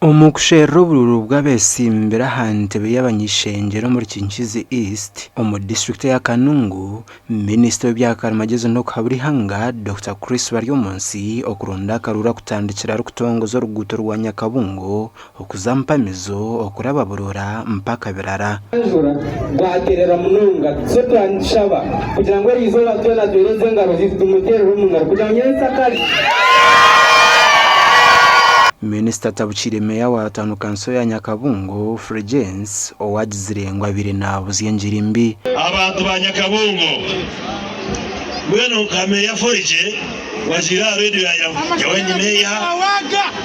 Omu kusherura oburuuru bw'abetsimbire aha ntebe y'abany'ishengyero omuri Kinkizi East omu disiturikiti eya Kanungu, Minisita w'ebya karimagyezi n'okuhabura eihanga, Dokita Chris Baryomunsi okuronda akaruuru akutandikire arikutongoza oruguuto rwa Nyakabungo okuza Mpamizo okuraba Burora mpaka Birara. Enjura gwaterera munonga so twaba nitushaba kugira ngu eriizooba twena tuhereze engaro zaitu tumuteerere omu ngaro kugira ngu nyentsakare. Minisita atabukiire Meeya wa Tawuni Kanso ya Nyakabungo, Fulgence owagizire ngu abaire nabuzya engiri mbi. Abantu ba Nyakabungo mbwenu nka Meeya Forigye wagiire aha reediyo yaagira ngu nyowe ndi meeya,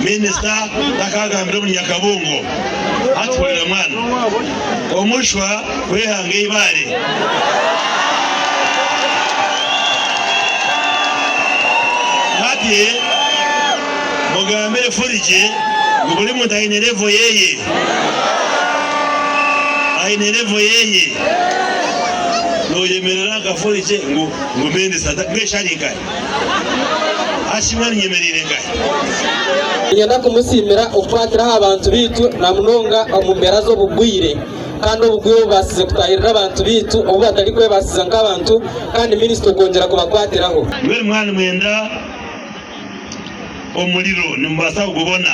minisita takagambire omuri Nyakabungo. Hati hurira mwana, omushwa gwehanga eibaare. Hati mugambire Forigye ngu buri muntu aine level yeye. Aine level yeye. Noyemerera nka Forigye ngu ngu minisita mbwenu shi ari nkahi? Hati mbwenu nyemereire nkahi? Niinyenda kumusiimira okukwatira aha bantu baitu na munonga omu mbeera z'obugwire kandi obugwire obubaasize kutahirira abantu baitu obu batarikwebaasiza nk'abantu kandi minisita okwongyera kubakwatiraho. Mbwenu mwaba nimwenda omuriro nimubaasa kugubona.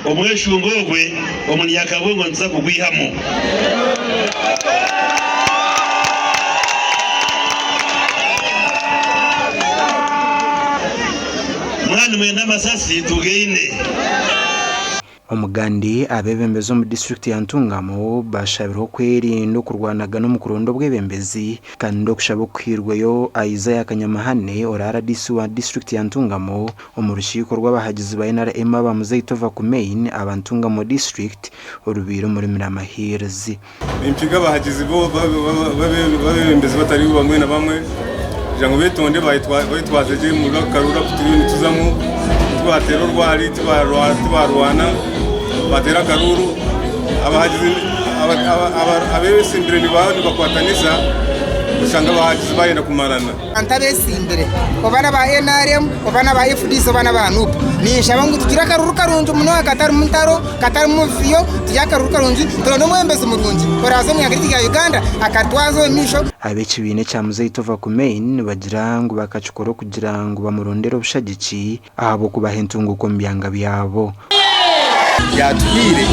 Omweshungo ogwe omuri Nyakabungo nituza kugwihamu. Mwaba nimwenda amasasi tugaine. Omugandi abeebembezi omu disiturikiti ya Ntungamo bashabirwe okwerinda okurwanagana omu kuronda obwebembezi kandi okushaba okuhairweyo Isaiah Kanyamahane ori rdc wa disiturikiti ya Ntungamo Omu rukiiko rw'abahagizi ba NRM aba Muzei Tova Kumein aba Ntungamo District orubaire omuri Mirama Hills. Nimpiga abahagizi b'abeebembezi batari bamwe na bamwe kugira ngu beetonde bayetwaze gye omuri aka karuuru aku turiyo nituzamu. Tibateera orwari, tibarwana, bateera akaruuru. Abahagizi abeesimbire nibaba nibakwatanisa oshanga abahagizi bayenda kumarana. Abantu abetsimbire oba n'aba nrm oba n'aba fdc oba n'aba nup ninshaba ngu tugire akaruru karungi munonga katarimu ntaro katarimu buvuyo tugire akaruru karungi turonde omwebembezi murungi oraaze omu ihanga ryaitu rya Uganda akatwaze omu maisho. Ab'ekibiina ekya Muzei Tova Kumein nibagira ngu bakakikora okugira ngu bamurondere obushagiki ahabw'okubaha entunguuka omu byanga byabo. Yaatuhaire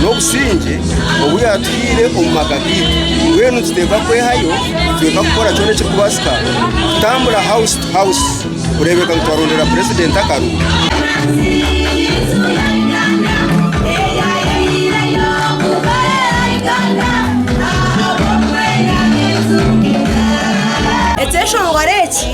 n'obusingye obu yaatuhaire omu maka gaitu. Mbwenu nituteekwa kwehayo, nituteekwa kukora kyona ekirikubaasika kutambura house to house kureebeka ngu twarondera purezidenti akaruru. Ekyeshongoro eki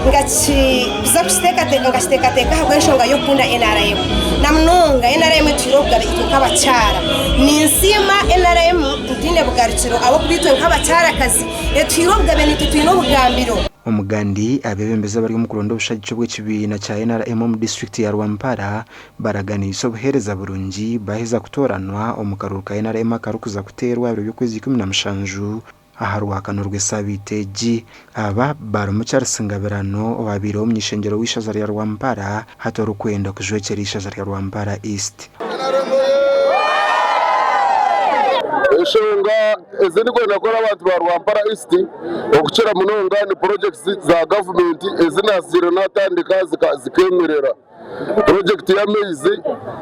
Nkakiza kukiteekateeka, nkakiteekateeka ahabw'enshonga y'okukunda nrm. Na munonga nrm etuhaire obugabe itwe nk'abakyara. Ninsiima nrm ntaine bugarukiro ahabw'okuba itwe nk'abakyarakazi etuhaire obugabe naitwe twine obugambiro. Omugandi, Abeebembezi abari omu kuronda obushagiki obw'ekibiina kya nrm omu disiturikiti ya Rwampara baraganiise obuheereza burungi baaheza kutooranwa omu karuuru ka nrm akarikuza kuteerwa aha biro by'okwezi 17 Aha Rwakano rw'esaabiiti egi, aba barimu Charles Ngabirano owabaireho omuny'ishengyero w'eishaza rya Rwampara hati orikwenda kujwekyera eishaza rya Rwampara East. Enshonga ezi ndikwenda kukora abantu ba Rwampara East okukira munonga ni purojekiti za gavumenti ezi naasiire natandika zikemerera. Purojekiti y'amaizi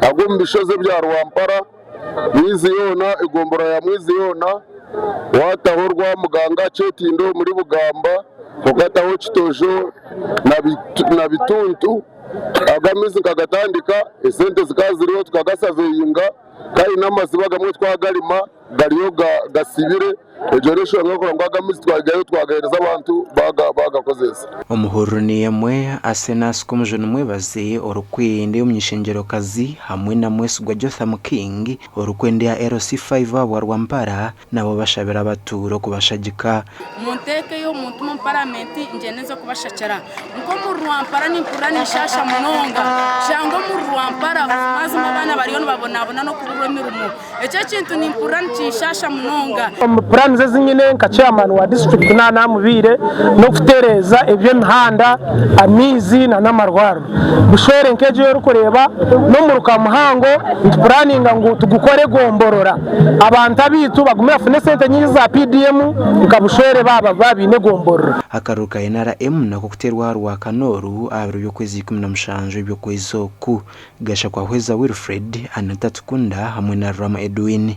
ag'omu bishozi ebya Rwampara, Mwizi yoona, egombolola ya Mwizi yoona, waataho Rwamuganga, Kyetindo omuri Bugamba, okataho Kitojo na Bituntu, ago amaizi nkagatandika, esente zikaba ziriho tukagasaveyinga kandi n'amaziba agamwe twagarima gariyo gasibire. Egyo n'enshonga y'okugira ngu ago amaizi twagarugayo twagaheereza abantu baagakozesa. Omuhururu niyemwe Asenas Komujuni Mwebaze orikwenda ey'omuny'eishengyerokazi hamwe na Mwesigwa Jotham King orikwenda eya LC5 ahabwa Rwampara nabo bashabire abatuura okubashagika. Munteekeyo muntume omu paramenti ngyende nze kubashakira. Nk'omuri Rwampara nimpurira ninshaasha munonga kushanga omuri Rwampara buzimazima abaana bariyo nibabonabona n'okuburwa emirimo. Ekyo ekintu nimpurira nikinshaasha munonga. Omu Prime. Dreams ezi nyine nka chairman wa district naaba namubiire n'okutereeza eby'emihanda, amaizi na n'amarwariro. Bushwere nk'egyo ei orikureeba n'omuruka muhango nitupuraninga ngu tugukore egomborora abantu abaitu bagume bafune esente nyingi za PDM nka Bushwere baaba baine egomborora. Akaruru ka NRM nako kuteerwa aha Rwakana oru aha biro by'okwezi 17 eby'okwezi oku. Gashakwahweza Wilfred, Anita Tukunda hamwe na Rurama Edwin.